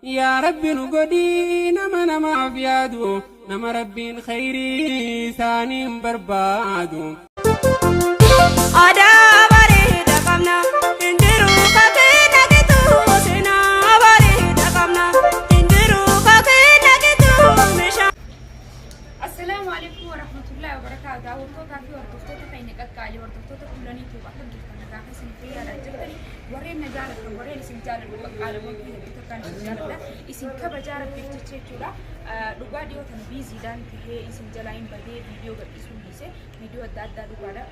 Yaa Rabbi nu godhii nama namaaf yaadu, nama Rabbiin khayrii isaaniin barbaadu. Aadaa bareeda qabna, hin jiru kakee nagitu. Seenaa bareeda qabna, hin jiru kakee nagitu. Meeshaa. Assalaamu alaikum warahmatullahi wabarakaatu. Daawwattootaa fi hordoftoota keenya qaqqaalii, hordoftoota Kuulanii Tube, akkam jirtan? Nagaa keessan, fayyaadha jirtanii? Warreen na jaalatan, warreen isin jaaladhu, qaqqaalamoon fi hedduu takkaan isin jaaladha. Isin kabajaa Rabbiif jecha jechuudha. Dhugaa dhiyoo tana busydhaan tahee isin jalaa hin badee, viidiyoo gadhiisuu dhiise. Viidiyoo adda addaa dhugaadha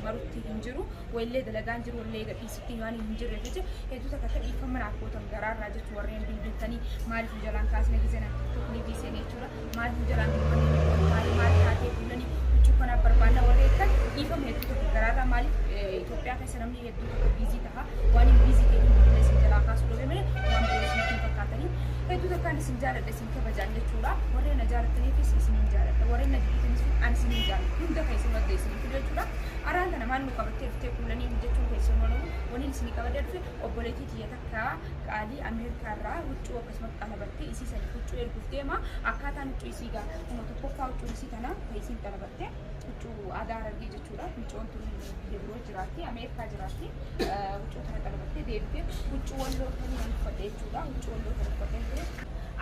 marutti hin jiru. Wayillee dalagaan jiru, wallee gadhiisutti waan hin jirre jecha hedduu takka akka dhiifama naaf gootan garaarraa jechuun, warreen bilbiltanii maaliif nu jalaan kaasne gisena tokko seenee jechuudha. Maaliif nu jalaan dubbanne, maal taatee Kuulanii, huccuu kanaaf barbaanna warreen kan dhiifama hedduu tokko garaarraa. Maaliif, Itoophiyaa keessa namni hedduu tokko busy taha. Waan hin busy ta'eef bilbila isin jalaa kaasuu dhabe malee waan biroo isin hin fakkaatanii. Hedduu takkaan isin jaaladha, isin kabajaan jechuudha. Warreen na jaalattaniifis isin hin jaaladha, warreen na jibbitanis ani isin hin jaaladha. Hunda keessan madda isin fidu jechuudha. Araan tana maal nu qabattee dhuftee Kuulanii jechuun keessan oolamu, waniin isin qabadee dhufe obboleettii tiyya takka qaalii Ameerikaa irraa huccuu akkasumas xalabattee isii sanii huccuu erguuf deema. Akkaataan huccuu isii gaa kuma tokkoffaa, huccuu isii tana kan isiin xalabatte huccuu aadaa Harargee jechuudha. Mucoon tun biyya biroo jiraatti, Ameerikaa jiraatti. Huccuu tana xalabattee deebitee huccuu Walloo tanii nan uffadhe jechuudha. Huccuu Walloo tana uffadhee ture.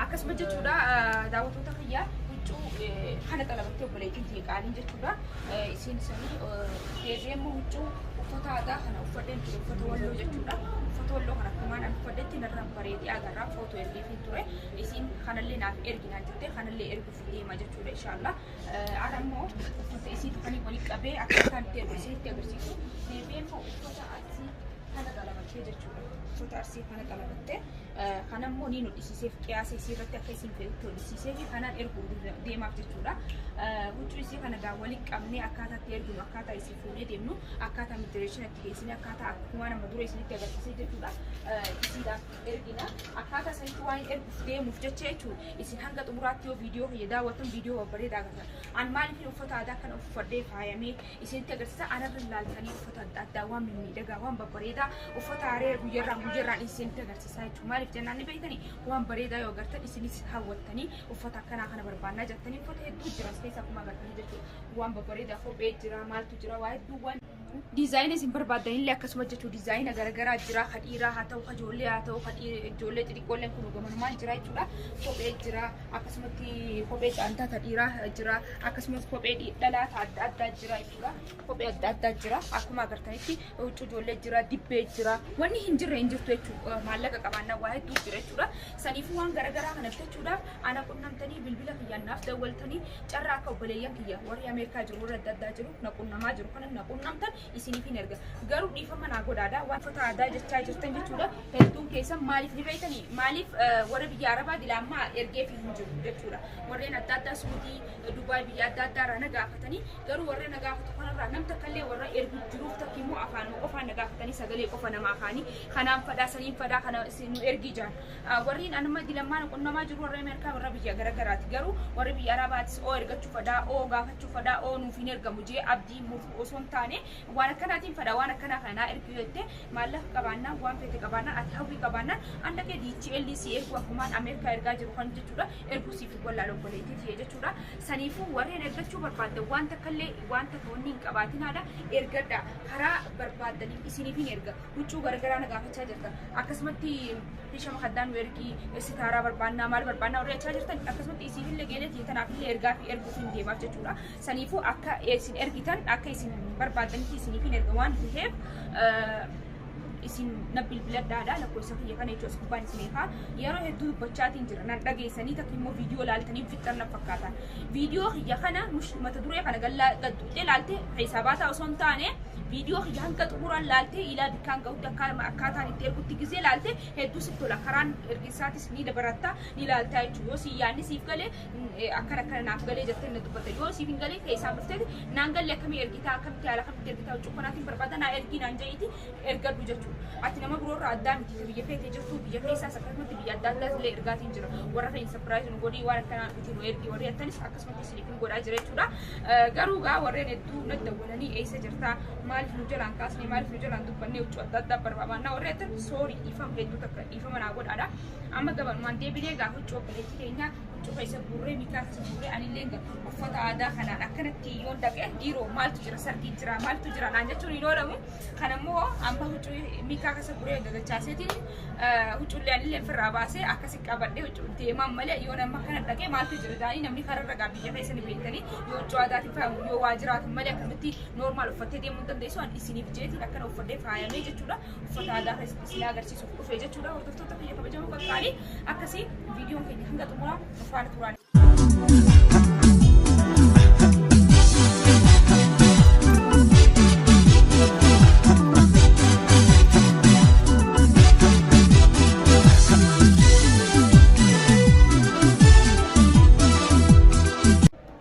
Akkasuma jechuudha, daawwattoota kiyyaa, huccuu kana xalabattee obboleettiin tiyya qaaliin jechuudha. Isiin sanii deebi'ee immoo huccuu uffata aadaa kana uffadheen ture, uffata Walloo jechuudha. Uffata Walloo kana akkumaan an uffadhetti narraan bareedee agarraa footoo ergeefiin ture. Isiin kanallee naaf erginaan jettee kanallee erguuf deema jechuudha, inshaallah. Ara immoo uffata isii tuqanii walitti qabee akkaataan itti ergu isinitti agarsiisu. Deebi'ee immoo uffata Arsii kana xalabattee jechuudha. Uffata Arsii kana xalabattee kana immoo ni hodhisiiseef, qiyaasa isii irratti akka isiin fedhutti hodhisiisee fi kanaan erguu deemaaf jechuudha. Huccuu isii kana gaa walitti qabnee akkaataa itti erginu, akkaataa isii fuunee deemnu, akkaataa immigration itti geessine, akkaataa akkuma nama dura isinitti agarsiisee jechuudha. Isiidhaaf ergina. Akkaataa sanitti waan erguuf deemuuf jecha jechuudha. Isin hanga xumuraatti yoo viidiyoo kiyya daawwattan viidiyoo babbareedaa agartan. An maaliif uffata aadaa kana uffadhee faayamee isinitti agarsiisa? Anarra ilaaltanii uffata adda addaa, waan mimmiidhagaa, waan babbareedaa, uffata haree guyyarraan guyyarraan isinitti agarsiisaa jechuudha. Maaliif jennaan ni beektanii, waan bareedaa yoo agartan isinis hawwattanii uffata akkanaa kana barbaannaa jettanii. Uffata hedduu jira as keessa akkuma agartanii jechuudha. Waan babbareedaa, kophee jira, maaltu jira, waa hedduu, waan design isin barbaadan illee akkasuma jechuudha. Design garaagaraa jira, ka dhiiraa haa ta'u, ka ijoollee haa ta'u, ka ijoollee xixiqqoolleen kun gamanumaan jira jechuudha. Kophee jira, akkasumatti kophee caantaa ta dhiiraa jira, akkasumas kophee dhalaa ta adda addaa jira jechuudha. Kophee adda addaa jira akkuma agartanitti. Huccuu ijoollee jira, dibbee jira, wanni hin jirre hin jirtu jechuudha. Maallaqa qabaannaa waa hedduu jira jechuudha. Saniifuu waan garaagaraa kana bitachuudhaaf ana qunnamtanii, bilbila kiyyaan naaf dawwaltanii, carraa akka obboleeyyan kiyya warri Ameerikaa jiru, warri adda addaa jiru na qunnamaa jiru kana na qunnamtan isiniif hin erga. Garuu dhiifama naa godhaadha, waan uffata aadaa jechaa jirtan jechuudha hedduun keessan. Maaliif ni beektanii, maaliif warra biyya Arabaa dilaammaa ergeef hin jiru jechuudha. Warreen adda addaa Suudii, Dubaay, biyya adda addaa irraa na gaafatanii, garuu warra na gaafatu kanarraa nam takkallee warra ergu jiruuf takki immoo afaanuma qofaan na gaafatanii, sagalee qofa nama afaanii kanaan fadhaa, saniin fadhaa, kana nu ergii jaan. Warreen anuma dilammaan qunnamaa jiru warra Ameerikaa, warra biyya garagaraati. Garuu warri biyya Arabaatis oo ergachuu fadhaa, oo gaafachuu fadhaa, oo nuuf hin ergamu jee abdii muruu osoo hin taane, waan akkanaatiin fadhaa, waan akkanaa kana naa ergi jettee, maallaqa qabaannaan, waan feete qabaannaan, ati hawwii qabaannaan, an dhaqee DHL si ergu, akkumaan Ameerikaa ergaa jiru kan jechuudha, erguu siif wallaala obboleettii tiyya jechuudha. Saniifuu warreen ergachuu barbaaddan waan takkallee waan takka wanni hin qabaatinaadha, ergadha, karaa barbaaddaniif isiniif hin erga. Huccuu garagaraa na gaafachaa jirta, akkasumatti shama kaddaan nu ergii, sitaaraa barbaannaa, maal barbaannaa warri jechaa jirtan, akkasumatti isiifillee geelee tiyya tanaafillee ergaa fi erguuf hin deemaaf jechuudha. Saniifuu akka isin ergitan, akka isin barbaaddanitti isiniif hin erga waan ta'eef isin na bilbiladhaadha. Lakkoofsa kiyya kana jechuudha, as gubbaan isin eegaa yeroo hedduu dubbachaatiin jira, nan dhageessanii takka immoo viidiyoo laaltanii fixxan na fakkaatan. Viidiyoo kiyya kana mata duree kana gallaa gadduuxee laaltee keessaa baataa osoo hin taane, viidiyoo kiyya hanga xumuraan laaltee ilaa bikkaan gahutti akkaataan itti ergutti gizee laalte hedduu sitti tola. Karaan ergisaatis ni dabaratta, ni laaltaa jechuudha. Yoo si yaadni siif galee, akkana akkana naaf galee jettee na dubbatta. Yoo siif hin galee keessaan dhufteeti naan galle, akkamii ergitaa, akkamitti, haala kamitti ergitaa, huccuu kanaatiin barbaada naa ergii naan jedhiiti ergadhu jechuudha. Ati nama biroorraa addaa miti, biyya feetee jirtu, biyya keessaas akkasumatti biyya adda addaas illee ergaatiin jira. Warra keenya surprise nu godhii, waan akkanaa miti nu ergi warri attanis akkasumatti isiniif hin godhaa jira jechuudha. Garuu gaa warreen hedduu na dawwalanii eessa jirtaa maal Maaliif nu jalaan kaasne, maaliif nu jalaan dubbannee, huccuu adda addaa barbaadna warri jettan, sorry, dhiifama hedduu takka dhiifama naa godhaadha. Amma gabanumaan deebinee gaafa huccuu obboleettii keenyaa huccuu keessa guurree, miikaa keessa guurree, anillee uffata aadaa kanaan akkanatti yoon dhaqee dhiiroo maaltu jira, sargii jira, maaltu jira naan jechuun hin oolamu. Kanammoo amma huccuu miikaa keessa guurree dagachaaseetiin huccuullee anillee ofirraa baasee akkasi qabadhee huccuu deemaan malee, yoo nama kana dhaqee maaltu jira jaanii namni kararra gaa biyya keessa ni beektanii, yoo huccuu aadaatiin faayamu yoo waa jiraatu malee akkamitti normal uffattee deemuu hin dandeessu. Ani isiniif jeetiin akkana uffadhee faayamee jechuudha, uffata aadaa keessatti isin agarsiisuuf dhufe jechuudha. Hordoftoota kiyya kabajamoo qaqqaalii, akkasii viidiyoon keenya hanga xumuraa nu faana turaan.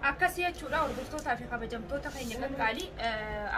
Akkasii jechuudha, hordoftootaa fi kabajamtoota keenya qaqqaalii.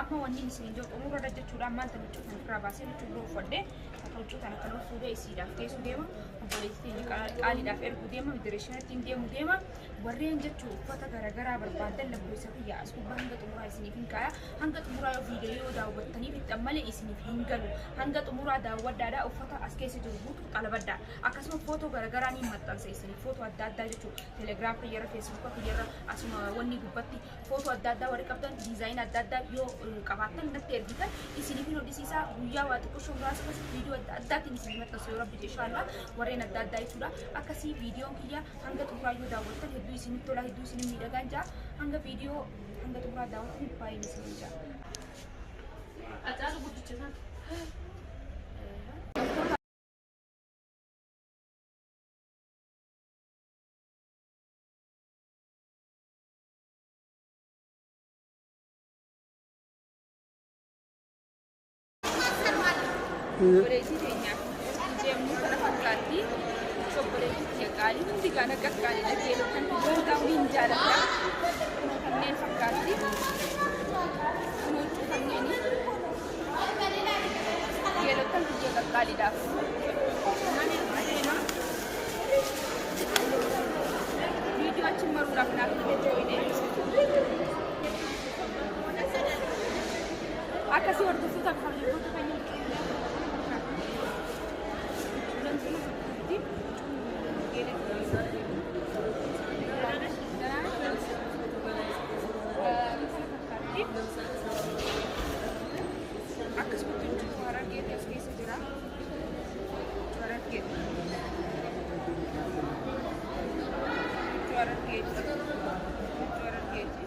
Amma wanni isin jiru xumurarra jechuudha. Ammaan tan huccuu tan ofirraa baasee huccuu biroo uffadhee, akka huccuu tan akkana fuudhee isiidhaaf geessu deema, obboleettii teenya qaaliidhaaf erguu deema, federeeshinatti deemu deema. Warreen jechuu uffata garaagaraa barbaadan lakkoofsa kiyya as gubbaa hanga xumuraa isiniif hin kaaya. Hanga xumuraa yoo viidiyoo yoo daawwattanii fixxan malee isiniif hin galu. Hanga xumuraa daawwadhaadha, uffata as keessa jiru guutuu xalabadha. Akkasuma footoo garaagaraa ni maxxansa isiniif, footoo adda addaa jechuudha. Telegiraam kiyyarra, Feesbuuka kiyyarra, asuma wanni gubbatti footoo adda addaa warri qabdan, diizaayinii adda addaa yoo qabaattan natti ergitan, isiniif hin hodhisiisa. Guyyaa waa xiqqoo muraasa keessatti viidiyoo adda addaatiin isin maxxansu yoo rabbi inshallah, warreen adda addaa jechuudha. Akkasii viidiyoon kiyya hanga xumuraa yoo daawwattan hedduu isinitti tola, hedduu isin miidhagaan jaa. Hanga viidiyoo hanga xumuraa daawwattan baay'een isin jaa. Acaalu guddicha sana. Obboleettii teenyaaf deemnu kana fakkaatti. Obboleettii tiyya qaalii hundi gaana qaqqaalii dhageeloo kan hundaa hin jaaladha. Kanneen fakkaatti. Kunuunsuu kanneenii geelottan kiyya qaqqaaliidhaaf. Nani deema. Viidiyoo achi maruudhaaf naaf hin jooyine. Akkasii hordoftoota fi kabajamtoota keenya, huccuuleen kana fakkaatti. Kana fakkaatti. Akkasumatti huccuu harargeetti as keessa jira. Huccuu harargeetti. Huccuu harargeetti. Huccuu harargeetti.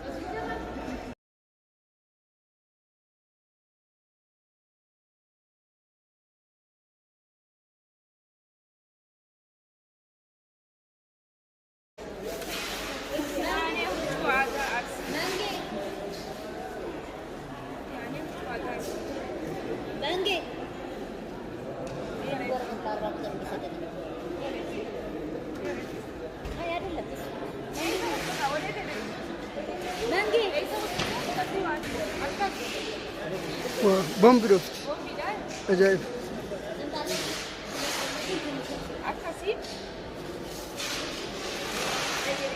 Yaani huccuu aadaa Arsii. Yaani huccuu aadaa Arsii. Bange. አይ አይደለም መንጌ። Bombi dhufti. Ajaa'iba. Akkasii.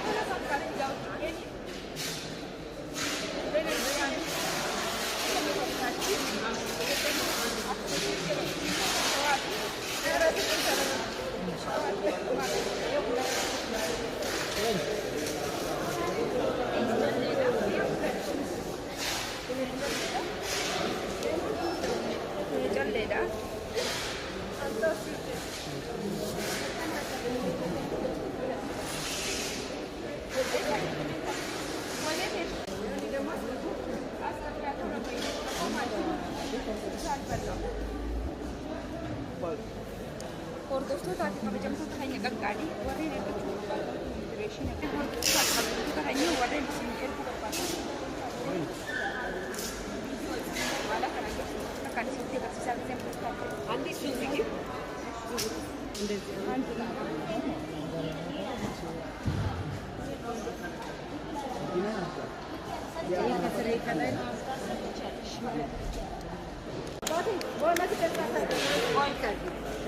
Kana fakkaatti daawwachuu. Calleedha. Hordoftootaa fi kabajamtoota keenya qaqqaalii, warreen ergachuu barbaadan immigireeshinii, hordoftootaa fi kabajamtoota keenya, warreen isin erguu barbaadan viidiyoo isin haala kana akkaan isinitti agarsiisaa giseen poostaa. አንዴ እሱን ዝጊ። እንደዚህ አንድ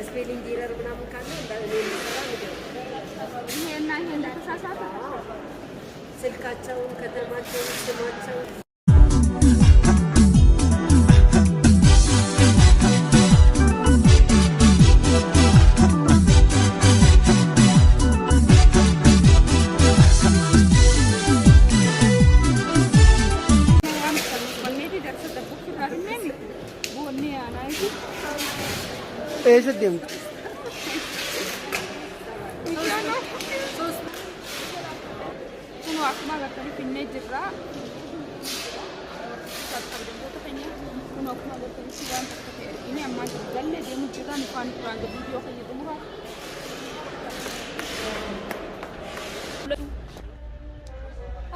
Spelling error ምናምን ካለ እኔ የምሰራ ንገረኝ። ይሄና ይሄ እንደተሳሳተ ስልካቸውን፣ ከተማቸውን፣ ስማቸውን። Qabbanaayitu. Eessa deemtu? Kunoo akkuma agartanii finnee jirra. Kabajamtoota keenya kunoo akkuma agartanii waan takka ta'e ergine ammaa jiru galle deemu jirra nu faana turaan viidiyoo keenya xumuraa.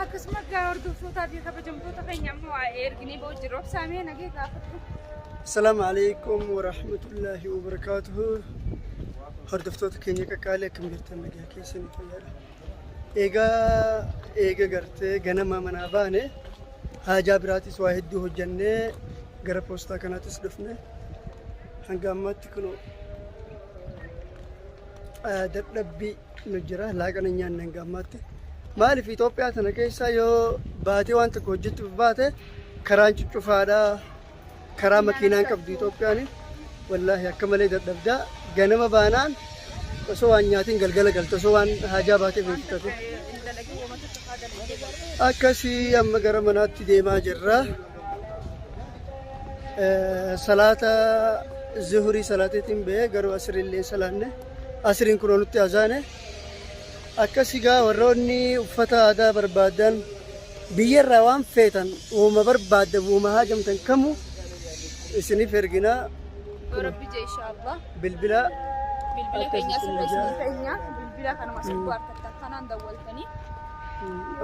Akkasuma gaa hordoftootaa fi kabajamtoota keenya ammoo waa'ee erginee ba'u jirra. Obsaamee nagee gaafadhu. Asalaamu alaikum warahmatullaahi wabarakaatuhu. Hordoftoota keenya qaqqaalii, akkam jirtan? Nagaa keessanii, fayyaadha? Egaa eega gartee ganama manaa baane, haajaa biraatis waa hedduu hojjannee gara poostaa kanaatis dhufne. Hanga ammaatti kunoo dadhabbii nu jira, laaqana nyaanne hanga ammaatti. Maaliif, Itoophiyaa tana keessa yoo baatee waan tokko hojjechuuf baate karaan cuccufaadha. Karaa makiinaan qabdu Itoophiyaan, wallaahi akka malee dadhabdaa. Ganama baanaan osoo waan nyaatiin galgala galte, osoo waan haajaa baatee hojjetate. Akkasii amma gara manaatti deemaa jirra. Salaata zuhurii salaateetiin bahee garuu asriillee salaanne, asriin kunoo nutti azaane. Akkasii gaa warroonni uffata aadaa barbaadan, biyyarraa waan feetan, uuma barbaaddan, uuma haajamtan kamuu isiniif erginaa. Yoo Rabbi jee, inshaallah. Bilbila Bilbila keenya asirra isinii keenya, bilbila kanuma sirbu harkattan kanaan dawwaltanii.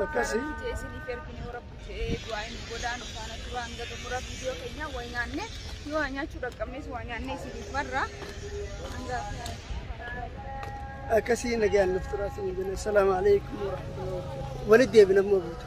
Akkasii. Rabbi jee isiniif ergine, yoo Rabbi jee du'aa inni godhaan faana turaa hanga xumura viidiyoo keenya. Waa nyaanne, yoo waa nyaachuu dhaqqabnes waa nyaanne isiniif marra. Hanga Akkasii nagaan nuuf turaa isin jenna. Assalaamu alaikum warahmatullahi wabarakatuh. Walitti deebina immoo booda.